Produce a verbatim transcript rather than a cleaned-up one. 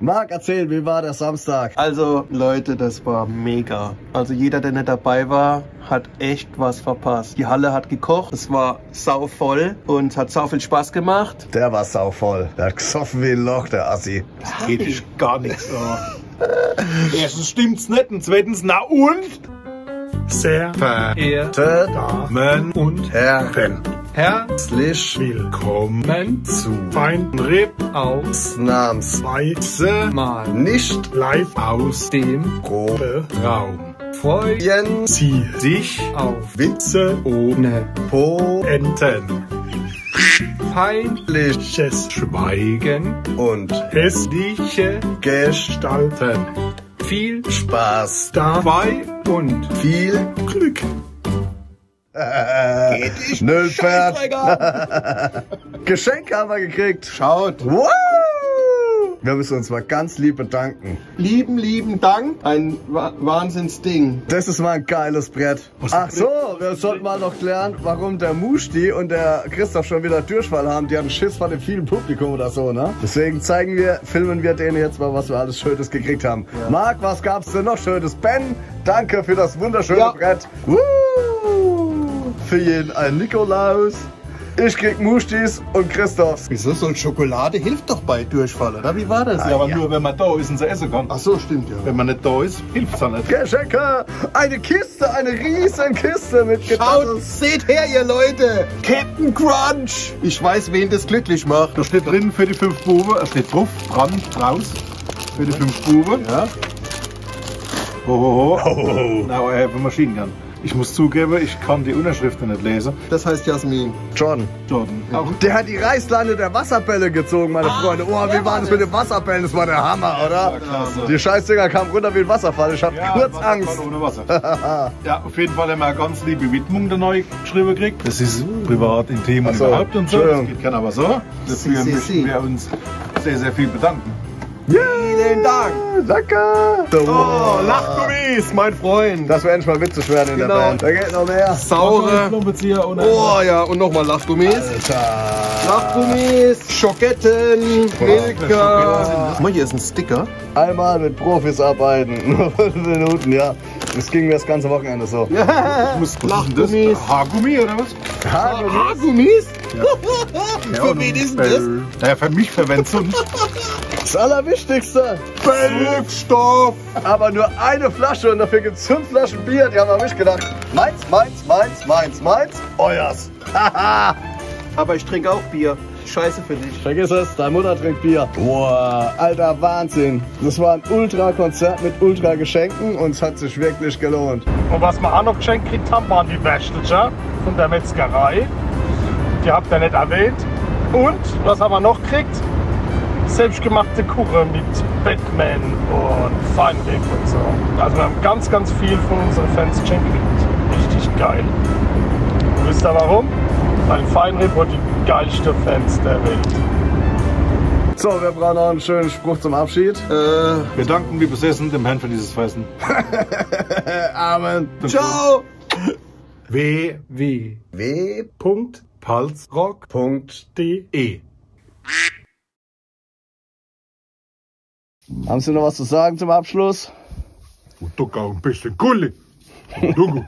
Marc, erzähl, wie war der Samstag? Also, Leute, das war mega. Also jeder, der nicht dabei war, hat echt was verpasst. Die Halle hat gekocht, es war sauvoll und hat sau viel Spaß gemacht. Der war sauvoll. Der hat gesoffen wie ein Loch, der Assi. Das geht dich gar nichts an. Erstens stimmt's nicht und zweitens, na und? Sehr verehrte Damen und Herren, herzlich willkommen zu Feinripp ausnahmsweise mal nicht live aus dem Proberaum. Freuen Sie sich auf Witze ohne Pointen, peinliches Schweigen und hässliche Gestalten. Viel Spaß dabei und viel Glück. Äh, geht dich Nö, Pferd. Scheißdreck an. Geschenke haben wir gekriegt. Schaut. Wow! Wir müssen uns mal ganz lieb bedanken. Lieben, lieben Dank. Ein Wa Wahnsinnsding. Das ist mal ein geiles Brett. Ach so, wir sollten mal noch klären, warum der Musti und der Christoph schon wieder Durchfall haben. Die hatten Schiss vor dem vielen Publikum oder so, ne? Deswegen zeigen wir, filmen wir denen jetzt mal, was wir alles Schönes gekriegt haben. Ja. Marc, was gab's denn noch Schönes? Ben, danke für das wunderschöne Brett. Ja. Woo! Für jeden ein Nikolaus. Ich krieg Mustis und Christophs. Wieso soll Schokolade hilft doch bei Durchfall, oder? Wie war das? Ja, aber nur, wenn man da ist und sie essen kann. Ach so, stimmt, ja. Wenn man nicht da ist, hilft's ja nicht. Geschenke! Eine Kiste, eine riesen Kiste mit Gedaddels. Schaut, seht her, ihr Leute! Captain Crunch! Ich weiß, wen das glücklich macht. Da steht drin für die fünf Buben, da steht drauf, dran, draus, für die fünf Buben. Ja. Ho, ho, ho. Ho, ho, ho. Na, euer Machine Gun. Ich muss zugeben, ich kann die Unterschriften nicht lesen. Das heißt Jasmin. Jordan. Jordan. Auch. Der hat die Reißleine der Wasserbälle gezogen, meine Freunde. Oh, wie war das mit den Wasserbällen? Das war der Hammer, oder? Ja, klasse. Die Scheißdinger kamen runter wie ein Wasserfall. Ich hab kurz Angst. Ja, Wasserfall ohne Wasser. Ja, auf jeden Fall haben wir eine ganz liebe Widmung da neu geschrieben gekriegt. Das ist privat, intim und überhaupt und so. Ach so, Entschuldigung. Das geht keiner was an. Dafür möchten wir uns sehr, sehr viel bedanken. Vielen Dank. Danke. Oh, Lachgummis, mein Freund. Dass wir endlich mal witzig werden in der Band. Genau. Da geht noch mehr. Saure. Oh ja, und nochmal Lachgummis. Alter. Lachgummis, Schoketten, Milka. Guck mal, hier ist ein Sticker. Einmal mit Profis arbeiten. Nur fünf Minuten, ja. Das ging mir das ganze Wochenende so. Ich muss, was ist denn das? Lachgummis. Haargummi oder was? Haargummis? Haargummis? Ja. Für wen ist denn das? Naja, für mich, für wen sonst? Das Allerwichtigste. Bellstoff. Aber nur eine Flasche und dafür gibt's fünf Flaschen Bier. Die haben an mich gedacht. Meins, meins, meins, meins, meins. Euers. Haha. Aber ich trinke auch Bier. Scheiße für dich. Vergiss es, deine Mutter trinkt Bier. Boah, alter Wahnsinn. Das war ein Ultra-Konzert mit Ultra-Geschenken und es hat sich wirklich gelohnt. Und was wir auch noch geschenkt gekriegt haben, waren die Wäschtelcher von der Metzgerei. Die habt ihr nicht erwähnt. Und was haben wir noch gekriegt? Selbstgemachte Kuchen mit Batman und Feinripp und so. Also wir haben ganz, ganz viel von unseren Fans geschenkt gekriegt. Richtig geil. Und wisst ihr warum? Weil Feinripp hat die geilste Fans der Welt. So, wir brauchen noch einen schönen Spruch zum Abschied. Äh, wir danken wie besessen dem Herrn für dieses Fressen. Amen. Ciao. W W W Punkt palzrock Punkt D E. Haben Sie noch was zu sagen zum Abschluss? Utoka un peste kule. Utoku.